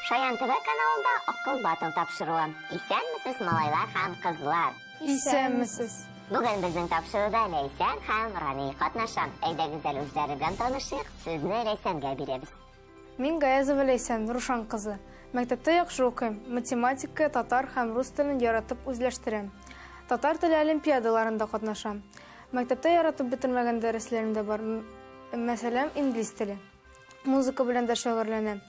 Шаян ТВ каналында Акыл батыл тапшыруы. Исәнмесез, малайлар һәм кызлар. Исәнмесез. Бүген безнең тапшыруда Ләйсән һәм Ранил катнаша. Әйдәгез әле үзләре белән танышыйк. Сүзне Ләйсәнгә бирәбез. Мин Гаязова Ләйсән Рушан кызы. Мәктәптә яхшы укыйм. Математика, татар һәм рус телен яратып үзләштерәм. Татар теле олимпиадаларында катнашам. Мәктәптә яратып бетермәгән дәресләрем дә бар. Мәсәлән, инглиз теле. Музыка белән дә шөгыльләнәм.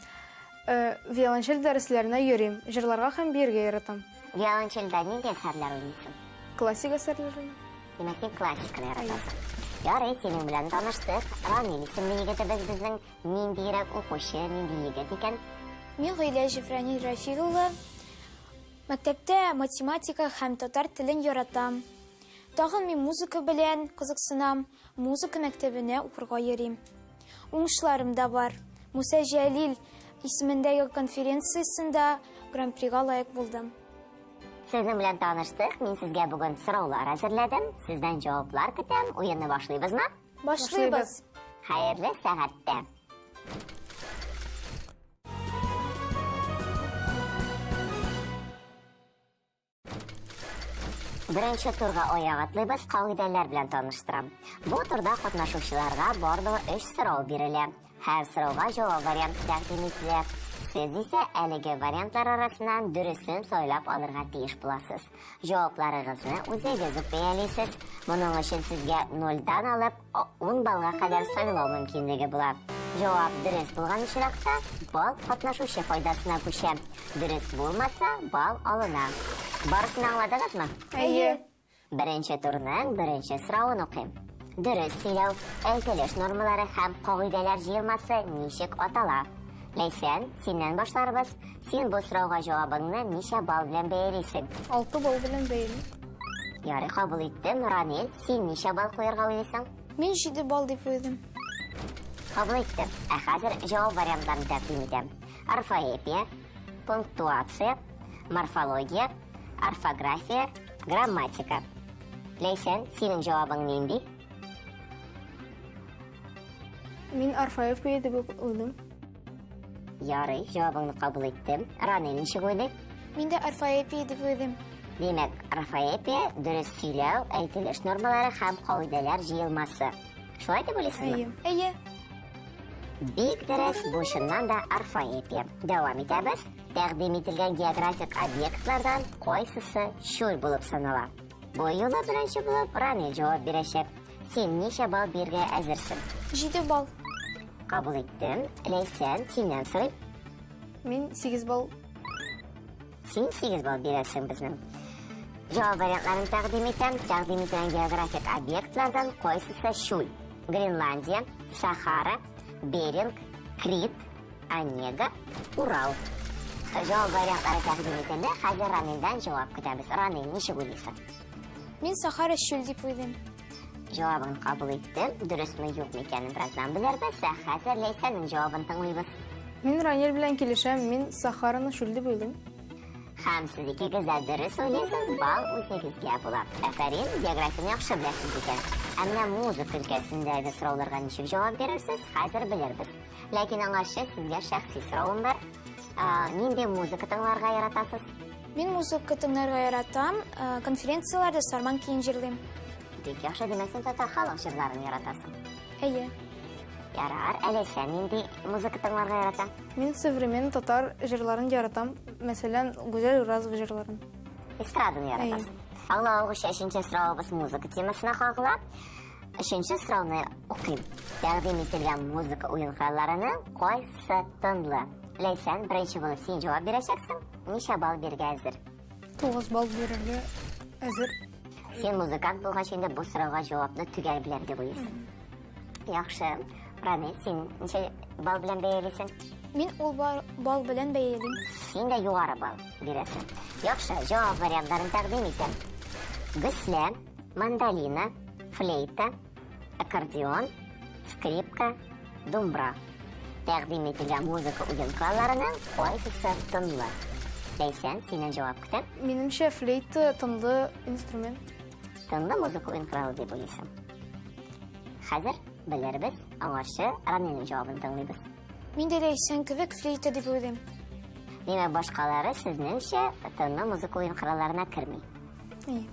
Э, виолончель дәресләренә йөрим. Җырларга һәм биергә яратам. Виолончельдә нинди әсәрләр уйныйсың? Классик әсәрләр. Димәк, син классиканы яратасың. Ярый, синең белән таныштык. Рамил исемле егетебез безнең ниндиерәк укучы, нинди егет икән? Мин Гыйләҗев Ранил Рафил улы. Мәктәптә математика һәм татар телен яратам. Тагын мин музыка белән кызыксынам, музыка мәктәбенә укырга йөрим. Уңышларым да бар. Муса Җәлил исемендәге конференциясендә гран-прига лаек булдым. Сезнең белән таныштык. Мин сезгә бүген сораулар әзерләдем. Сездән җаваплар көтәм. Уенны башлыйбызмы? Башлыйбыз. Хәерле сәгатьтә. Беренче турга аяк атлыйбыз, кагыйдәләр белән таныштырам. Бу турда катнашучыларга барлыгы өч сорау бирелә. Һәр сорауга җавап варианты тәкъдим ителә. Сез исә әлеге вариантлар арасыннан дөресен сайлап алырга тиеш буласыз. Җавапларыгызны үзегез үк бәялисез. Моның өчен сезгә нольдан алып 10 баллга кадәр сайлау мөмкинлеге була. Җавап дөрес булган очракта, балл катнашучы файдасына күчә. Дөрес булмаса, балл алына. Барысын аңладыгызмы? Әйе. Беренче турның беренче соравын укыйм. Дөрес сөйләү, әйтелеш нормалары һәм кагыйдәләр җыелмасы ничек атала? Ләйсән, синнән башларбыз. Син бу сорауга җавабыңны ничә балл белән бәялисең? 6 балл белән бәялим. Ярый, кабул иттем. Ранил, син ничә балл куярга уйлыйсың? Мин 7 балл дип уйлыйм. Кабул иттем. Ә хәзер җавап вариантларын тәкъдим итәм. Орфоэпия, пунктуация, морфология, орфография, грамматика. Ләйсән, синең җавабың нинди? Мин орфоэпия дип уйлыйм. Ярый, җавабыңны кабул иттем. Ранил ничек уйлый? Мин дә орфоэпия дип уйлыйм. Димәк, орфоэпия дөрес сөйләү, әйтелеш нормалары һәм кагыйдәләр җыелмасы. Шулай дип уйлыйсызмы? Әйе. Әйе. Бик дөрес, бу чыннан да орфоэпия. Дәвам итәбез. Тәкъдим ителгән географик объектлардан кайсысы чүл булып санала? Бу юлы беренче булып Ранил җавап бирәчәк. Син ничә балл бирергә әзерсең? 7 балл. Кабул иттем. Ләйсән, синнән сорыйм. Мин 8 балл. Син 8 балл бирәсең безнең. Җавап вариантларын тәкъдим итәм. Тәкъдим ителгән географик объектлардан кайсысы чүл? Гренландия, Сахара, Беринг, Крит, Онега, Урал. Җавап вариантлары тәкъдим ителде. Хәзер Ранилдән җавап көтәбез. Ранил, ничек уйлыйсың? Мин Сахара чүл дип уйлыйм. Җавабын кабул иттем. Дөресме, юкмы икәнен бераздан белербез. Ә хәзер Ләйсәннең җавабын тыңлыйбыз. Мин Ранил белән килешәм. Мин Сахараны чүл дип уйлыйм. Һәм сез икегез дә дөрес уйлыйсыз, балл үзегезгә була. Афәрин, географияне яхшы беләсез икән. Ә менә музыка өлкәсендәге сорауларга ничек җавап бирерсез, хәзер белербез. Ләкин аңарчы сезгә шәхси соравым бар. Нинди музыка тыңларга яратасыз? Мин музыка тыңларга яратам, конференцияләрдә сарман көен җырлыйм. Бик яхшы, димәк, син татар халык җырларын яратасың. Әйе. Ярар, әле сен нинди музыка тыңларга ярата? Мин современный татар җырларын яратам. Мәсәлән, Гүзәл Уразова җырларын. Эстраданы яратасың. Аңлавыгызча, өченче соравыбыз музыка темасына кагыла. Өченче сорауны укыйм. Тәкъдим ителгән музыка уен коралларының кайсы тынлы? Ләйсән, беренче булып син җавап бирәчәксең. Ничә балл бирергә әзер? 9 балл бирергә әзер. Син музыкант булгач инде бу сорауга җавапны төгәл беләм дип уйлыйсың. Яхшы. Ранил, син ничә балл белән бәялисең? Мин ул балл белән бәялим. Син дә югары балл бирәсең. Яхшы, җавап вариантларын тәкъдим итәм. Гөслә, мандолина, флейта, аккордеон, скрипка, думбра. Тәкъдим ителгән музыка уен коралларының кайсысы тынлы? Ләйсән, синнән җавап көтәм. Минемчә, флейта тынлы инструмент. Тынлы музыка уен коралы дип уйлыйсың. Хәзер белербез, аңарчы Ранилнең җавабын тыңлыйбыз. Мин дә Ләйсән кебек флейта дип уйлыйм. Димәк, башкалары сезнеңчә тынлы музыка уен коралларына керми. Әйе.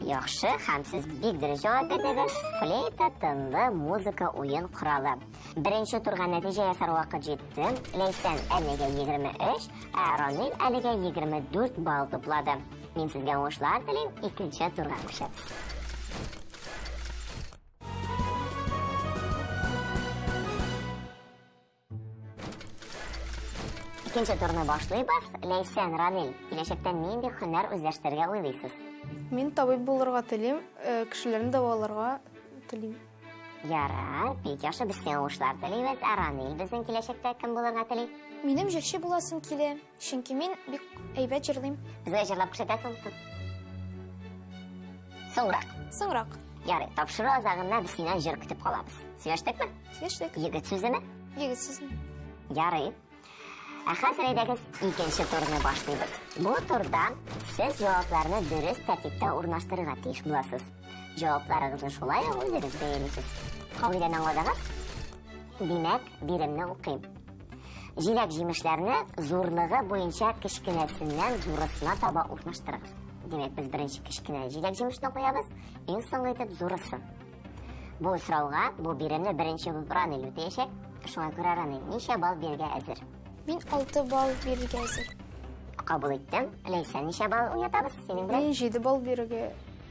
Яхшы, һәм сез бик дөрес җавап бирдегез. Флейта тынлы музыка уен коралы. Беренче турга нәтиҗә ясар вакыт җитте. Ләйсән әлегә 23, ә Рамил әлегә 24 балл туплады. Мин сезгә уңышлар телим, икенче турга күчәбез. Икенче турны башлыйбыз. Ләйсән, Ранил, киләчәктә нинди һөнәр үзләштерергә уйлыйсыз? Мин табиб булырга телим, э, кешеләрне дәваларга телим. Ярар, бик яхшы, без сиңа уңышлар телибез. Ә Ранил безнең киләчәктә кем булырга тели? Минем җырчы буласым килә, чөнки мин бик әйбәт җырлыйм. Безгә җырлап күрсәтәсеңме соң? Соңрак. Соңрак. Ярый, тапшыру азагында без синнән җыр көтеп калабыз. Сөйләштекме? Сөйләштек. Егет сүземе? Егет сүземе. Ярый. Ә хәзер әйдәгез икенче турны башлыйбыз. Бу турда сез җавапларны дөрес тәртиптә урнаштырырга тиеш буласыз. Җавапларыгызны шулай ук үзегез бәялисез. Кагыйдәне аңладыгыз? Димәк, биремне укыйм. Җиләк-җимешләрне зурлыгы буенча кечкенәсеннән зурысына таба урнаштырыгыз. Димәк, без беренче кечкенә җиләк-җимешне куябыз, иң соңгы итеп зурысын. Бу сорауга, бу биремне беренче булып Ранил үтәячәк. Шуңа күрә Ранил, ничә балл бирергә әзер? Мин 6 балл бирергә әзер. Кабул иттем. Ләйсән, ничә балл уйнатабыз синең белән? Мин 7 балл бирергә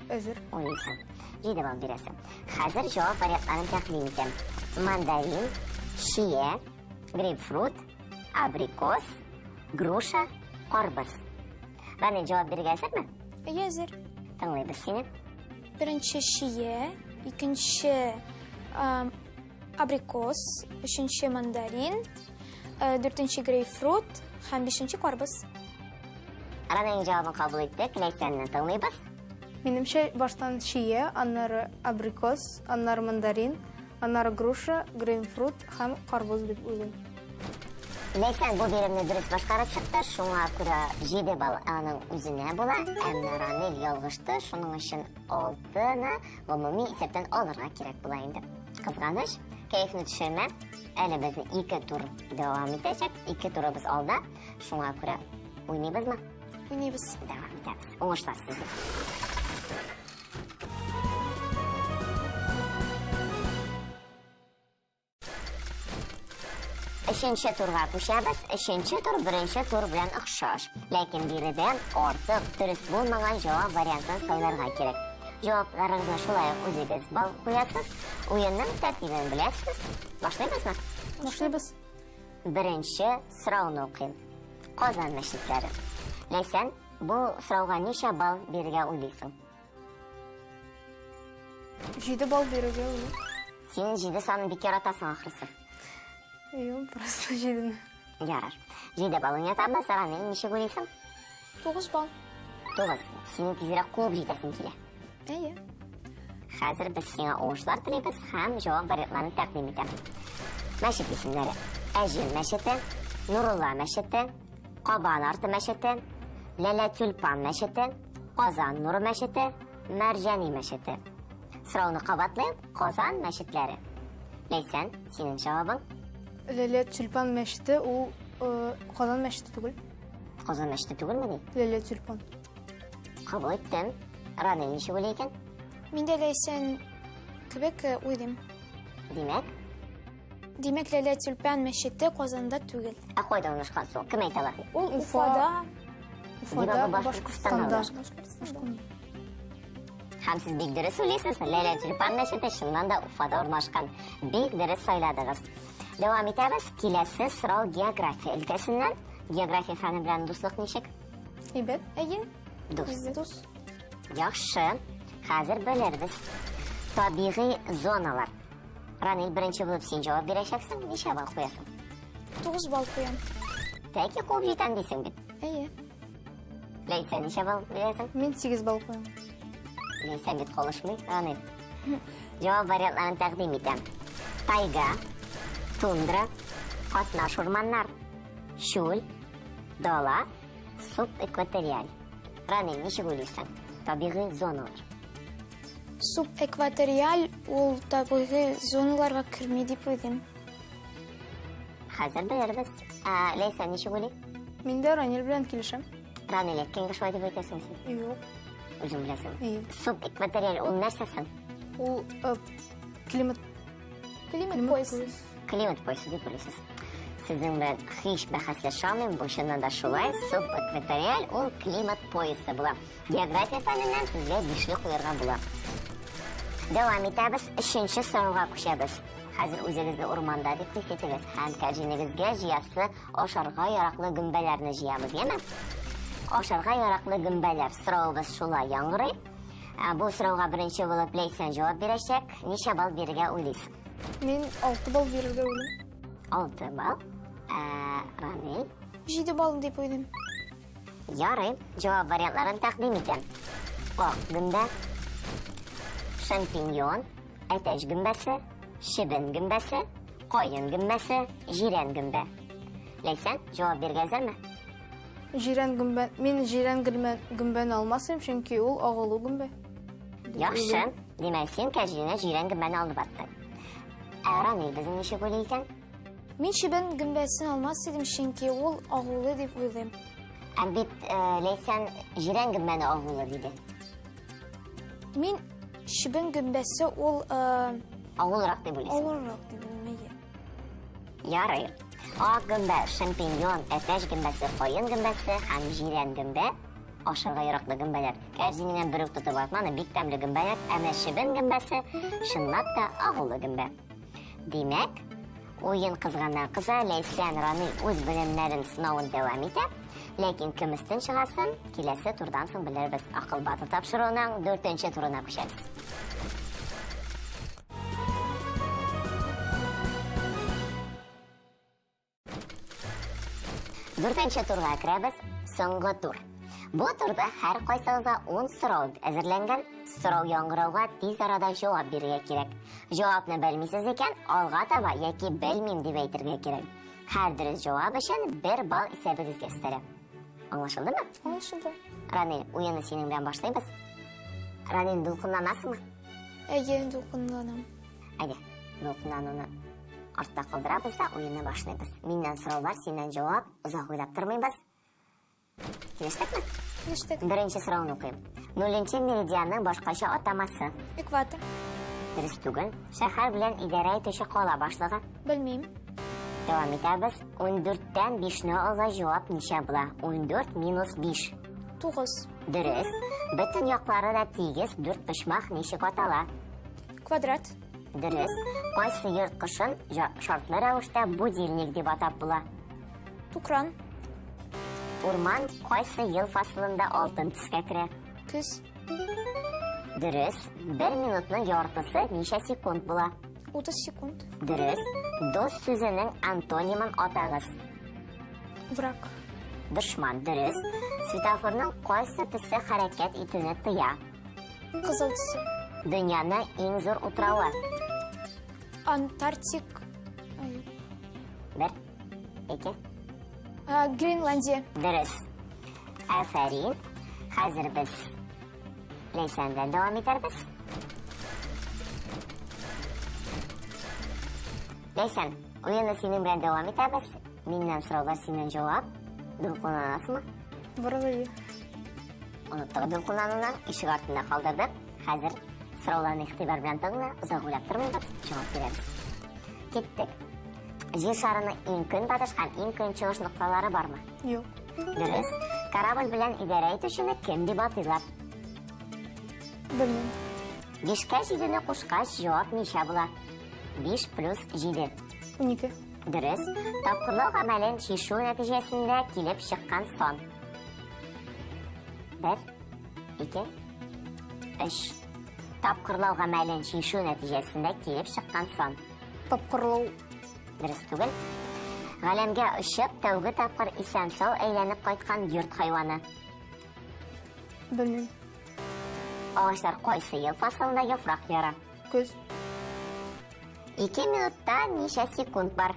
әзер. Уйлыйсың. 7 балл бирәсең. Хәзер җавап вариантларын тәкъдим итәм. Мандарин, чия, грейпфрут, абрикос, груша, карбыз. Ранил, җавап бирергә әзерме? Әйе, әзер. Тыңлыйбыз сине. Беренче чия, икенче абрикос, өченче мандарин, дүртенче грейпфрут һәм бишенче карбыз. Ранилнең җавабын кабул иттек. Ләйсәнне тыңлыйбыз. Минемчә, баштан чия, аннары абрикос, аннары мандарин, аннары груша, грейпфрут һәм карбыз дип уйлыйм. Ләйсән бу биремне дөрес башкарып чыкты, шуңа күрә 7 балл аның үзенә була. Ә менә Ранил ялгышты, шуның өчен 6-ны гомуми исәптән алырга кирәк була инде. Кызганыч, кәефне төшермә. Әле безнең 2 тур дәвам итәчәк, 2 турыбыз алда. Шуңа күрә уйныйбызмы? Уйныйбыз. Дәвам итәбез. Уңышлар сезгә. Өченче турга күчәбез. Өченче тур беренче тур белән охшаш. Ләкин биредә артык дөрес булмаган җавап вариантын сайларга кирәк. Җавапларыгызны шулай ук үзегез балл куясыз. Уенның тәртибен беләсез. Башлыйбызмы? Башлыйбыз. Беренче сорауны укыйм. Казан мәчетләре. Ләйсән, бу сорауга ничә балл бирергә уйлыйсың? 7 балл бирергә уйлыйм. Син 7 санын бик яратасың ахрысы. Юк, просто 7-не. Ярар. 7 балл уйнатабыз. Ранил, ничек уйлыйсың? 9 балл. 9. Синең тизрәк куып җитәсең килә. Әйе. Хәзер без сиңа уңышлар телибез һәм җавап вариантларын тәкъдим итәм. Мәчет исемнәре. Әҗем мәчете, Нурулла мәчете, Кабан арты мәчете, Ләлә Тюльпан мәчете, Казан Нуры мәчете, Мәрҗани мәчете. Сорауны кабатлыйм. Казан мәчетләре. Ләйсән, синең җавабың? Ләлә Тюльпан мәчете ул Казан мәчете түгел. Казан мәчете түгелмени? Ләлә Тюльпан. Кабул иттем. Ранил ничек уйлый икән? Мин дә Ләйсән кебек уйлыйм. Димәк? Димәк, Ләлә Тюльпан мәчете Казанда түгел. Ә кайда урнашкан соң? Кем әйтә ала? Ул Уфада. Уфада, Димәк, бу Башкортстанда. Башкортстанда. Һәм сез бик дөрес уйлыйсыз. Ләлә Тюльпан мәчете чыннан да Уфада урнашкан. Бик дөрес сайладыгыз. Дәвам итәбез. Киләсе сорау география өлкәсеннән. География фәне белән дуслык ничек? Әйбәт. Әйе. Дус. Дус. Яхшы. Хәзер белербез. Табигый зоналар. Ранил, беренче булып син җавап бирәчәксең. Ничә балл куясың? 9 балл куям. Тәки куып җитәм дисең бит. Әйе. Ләйсән, ничә балл бирәсең? Мин 8 балл куям. Ләйсән бит калышмый, Ранил. Җавап вариантларын тәкъдим итәм. Тайга, тундра, катнаш урманнар, чүл, дала, субэкваториаль. Ранил, ничек уйлыйсың? Табигый зоналар. Субэкваториаль ул табигый зоналарга керми дип уйлыйм. Хәзер белербез. Ләйсән, ничек уйлый? Мин дә Ранил белән килешәм. Ранил әйткәнгә шулай дип әйтәсең син? Юк. Үзең беләсең. Әйе. Субэкваториаль ул нәрсә соң? Ул э, климат Климат поясы. Климат поясы дип уйлыйсыз. Сезнең белән һич бәхәсләшә алмыйм, бу чыннан да шулай. Субэкваториаль ул климат поясы була. География фәненнән сезгә бишле куярга була. Дәвам итәбез, өченче сорауга күчәбез. Хәзер үзегезне урманда дип хис итегез һәм кәрҗинегезгә җыясы ашарга яраклы гөмбәләрне җыябыз, яме? Ашарга яраклы гөмбәләр. Соравыбыз шулай яңгырый. Ә, Бу сорауга беренче булып Ләйсән җавап бирәчәк. Ничә балл бирергә уйлыйсың? Мин 6 балл бирергә уйлыйм. 6 балл. Ә, Рамил? 7 балл дип уйлыйм. Ярый, җавап вариантларын тәкъдим итәм. Ак гөмбә, шампиньон, әтәч гөмбәсе, чебен гөмбәсе, каен гөмбәсе, җирән гөмбә. Ләйсән, җавап бирергә әзерме? Җирән гөмбә. Мин җирән гөмбә, гөмбәне алмас идем, чөнки ул агулы гөмбә. Яхшы. Димәк, син кәрҗиненә җирән гөмбәне алып аттың. Ә Рамил безнең ничек уйлый икән? Мин чебен гөмбәсен алмас идем, чөнки ул агулы дип уйлыйм. Ә бит э, Ләйсән җирән гөмбәне агулы диде. Мин чебен гөмбәсе ул э, Агулырак дип уйлыйсың. авыррак дип уйлыйм. Әйе. Ярый. Ак гөмбә, шампиньон, әтәч гөмбәсе, каен гөмбәсе һәм җирән гөмбә ашарга яраклы гөмбәләр. Кәрзиненнән бер үк тотып атманы, бик тәмле гөмбәләр. Ә менә чебен гөмбәсе чынлап та агулы гөмбә. Димәк, уен кызганнан кыза, Ләйсән Рамил үз белемнәрен сынавын дәвам итә. Ләкин кем өстен чыгасын, киләсе турдан соң белербез. Акыл батыр тапшыруының дүртенче турына күчәбез. Дүртенче турга керәбез, соңгы тур. Бу турда һәр кайсыгызга 10 сорау әзерләнгән. Сорау яңгырауга тиз арада җавап бирергә кирәк. Җавапны белмисез икән, алга таба яки белмим дип әйтергә кирәк. Һәр дөрес җавап өчен бер балл исәбегезгә өстәлә. Аңлашылдымы? Аңлашылды. Ранил, уенны синең белән башлыйбыз. Ранил, дулкынланасыңмы? Әйе, дулкынланам. Әйдә, дулкынлануны артта калдырабыз да уенны башлыйбыз. Миннән сораулар, синнән җавап, озак уйлап тормыйбыз. Килештекме? Килештек. Беренче сорауны укыйм. Нуленче меридианның башкача атамасы. Экватор. Дөрес түгел. Шәһәр белән идарә итүче кала башлыгы. Белмим. Дәвам итәбез. 14-тән 5-не алгач җавап ничә була? 14 минус 5. 9. Дөрес. Бөтен яклары да тигез дүрт почмак ничек атала? Квадрат. Дөрес. Кайсы йорт кошын шартлы рәвештә будильник дип атап була? Тукран. Урман кайсы ел фасылында алтын төскә керә? Көз. Дөрес. Бер минутның яртысы ничә секунд була? 30 секунд. Дөрес. Дус сүзенең антонимын атагыз. Враг. Дошман. Дөрес. Светофорның кайсы төсе хәрәкәт итүне тыя? Кызыл төсе. Дөньяның иң зур утравы. Антарктик. Ай, Бер, ике, а, Гренландия. Дөрес. Афәрин. Хәзер без Ләйсән белән дәвам итәрбез. Ләйсән, уенны синең белән дәвам итәбез. Миннән сораулар, синнән җавап. Дулкынланасыңмы? Бераз әйе. Оныттык дулкынлануны, ишек артында калдырдык. Хәзер сорауларны игътибар белән тыңла, озак уйлап тормыйбыз, җавап бирәбез. Киттек. Җир шарының иң көнбатыш һәм иң көнчыгыш нокталары бармы? Юк. Дөрес. Корабль белән идарә итүчене кем дип атыйлар? Белмим. Бишкә җидене кушкач, җавап ничә була? 5 плюс 7. 12. Дөрес. Тапкырлау гамәлен чишү нәтиҗәсендә килеп чыккан сан. 1, 2, 3. Тапкырлау гамәлен чишү нәтиҗәсендә килеп чыккан сан. Тапкырлау. Дөрес түгел. Галәмгә очып, тәүге тапкыр исән-сау әйләнеп кайткан йорт хайваны. Белмим. Агачлар кайсы ел фасылында яфрак яра? Көз. 2 минутта ничә секунд бар?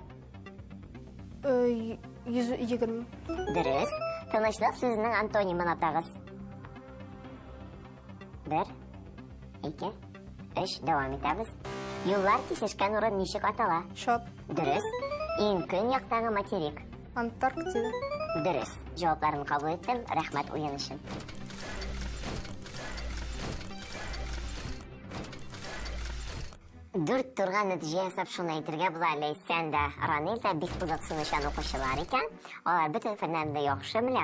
120. Дөрес. Тынычлык сүзенең антонимын атагыз. 1, 2, 3. Дәвам итәбез. Юллар кисешкән урын ничек атала? Чат. Дөрес. Иң көньяктагы материк. Антарктида. Дөрес. Җавапларын кабул иттем. Рәхмәт уен өчен. Дүрт турга нәтиҗә ясап шуны әйтергә була, Ләйсән дә, Ранил дә бик кызыксынучан укучылар икән. Алар бөтен фәннәрне дә яхшы белә.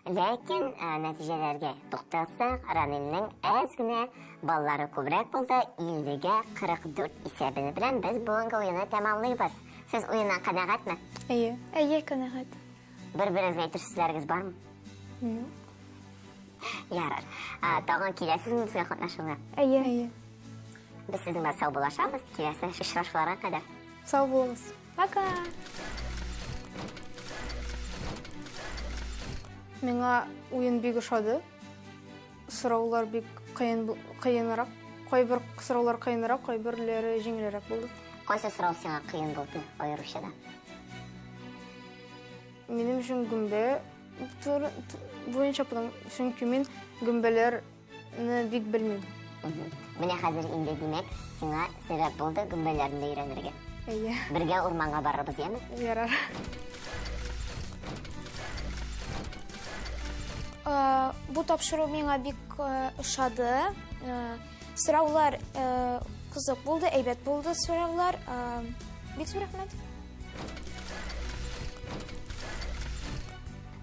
Ләкин э, нәтиҗәләргә тукталсак, Ранилнең әз генә баллары күбрәк булды, 50-гә 44 исәбе белән без бүгенге уенны тәмамлыйбыз. Сез уеннан канәгатьме? Әйе. Әйе, канәгать. Бер-берегезгә әйтер сүзләрегез бармы? Юк. Ярар. А, тагын киләсезме безгә катнашырга? Әйе. Әйе. Без сезнең белән саубуллашабыз. Киләсе очрашуларга кадәр. Сау булыгыз. Пока. Миңа уен бик ошады. Сораулар бик кыен кыенрак. Кайбер сораулар кыенрак, кайберләре җиңелрәк булды. Кайсы сорау сиңа кыен булды аеруча да? Минем өчен гөмбә буенча, чөнки мин гөмбәләрне бик белмим. Менә хәзер инде, димәк, сиңа сәбәп булды гөмбәләрне дә өйрәнергә. Әйе. Бергә урманга барырбыз, яме? Ярар. Бу тапшыру миңа бик ошады. Сораулар кызык булды, әйбәт булды сораулар. Бик зур рәхмәт.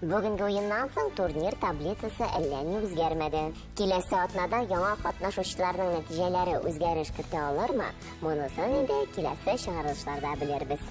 Бүгенге уеннан соң турнир таблицасы әллә ни үзгәрмәде. Киләсе атнада яңа катнашучыларның нәтиҗәләре үзгәреш кертә алырмы? Монысын инде киләсе чыгарылышларда белербез.